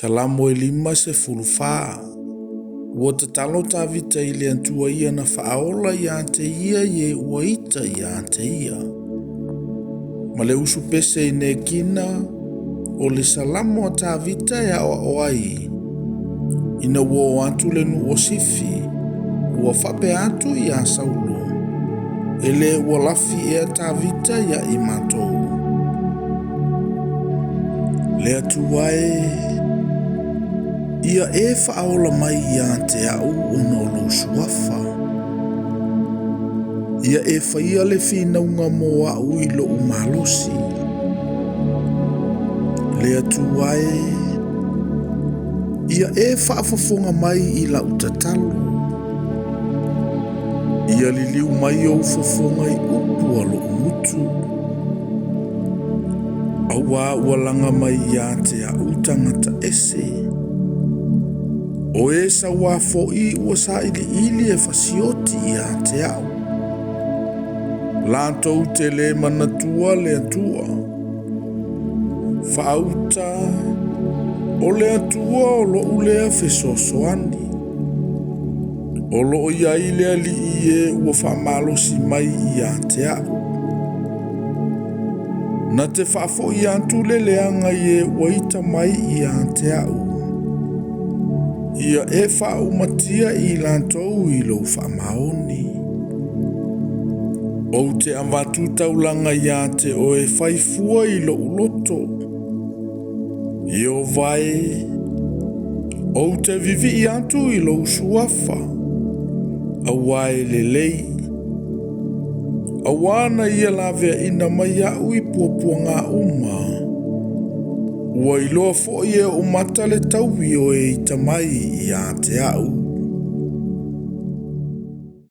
Salamo e 54. Ua tatalo Tavita i le Atua ia na faaola ia te ia i e ua ita ia te ia. Ma le usu pese i Nekina, o le Salamo a Tavita e aoao ai. Ina ua o atu le nuu o Sifi, ua faapea atu iā Saulo, E le ua lafi ea Tavita ia i matou. Le Atua e, ia e faaola mai ia te au ona o lou suafa. Ia e faia le finauga mo au i lou malosi. Le Atua e, ia e faafofoga mai i lau tatalo. Ia liliu mai ou fofoga i upu a lou gutu. Auā ua laga mai ia te au tagata ese. O e sauā foi ua sailiili e fasioti ia te au. Latou te le manatua le Atua. Faauta, o le Atua o lou lea fesoasoani. O lo o i ai le Alii e ua faamalosi mai ia te au. Na te faafoi atu le leaga i e ua ita mai ia te au. Ia e faaumatia i latou i lou faamaoni. Ou te avatu taulaga ia te oe fai fua i lou loto. Ieova e, ou te vivii atu i lou suafa, auā e lelei. Auā na ia laveaina mai au i puapuaga uma. Ua iloa foi e ou mata le taui o e ita mai ia te au.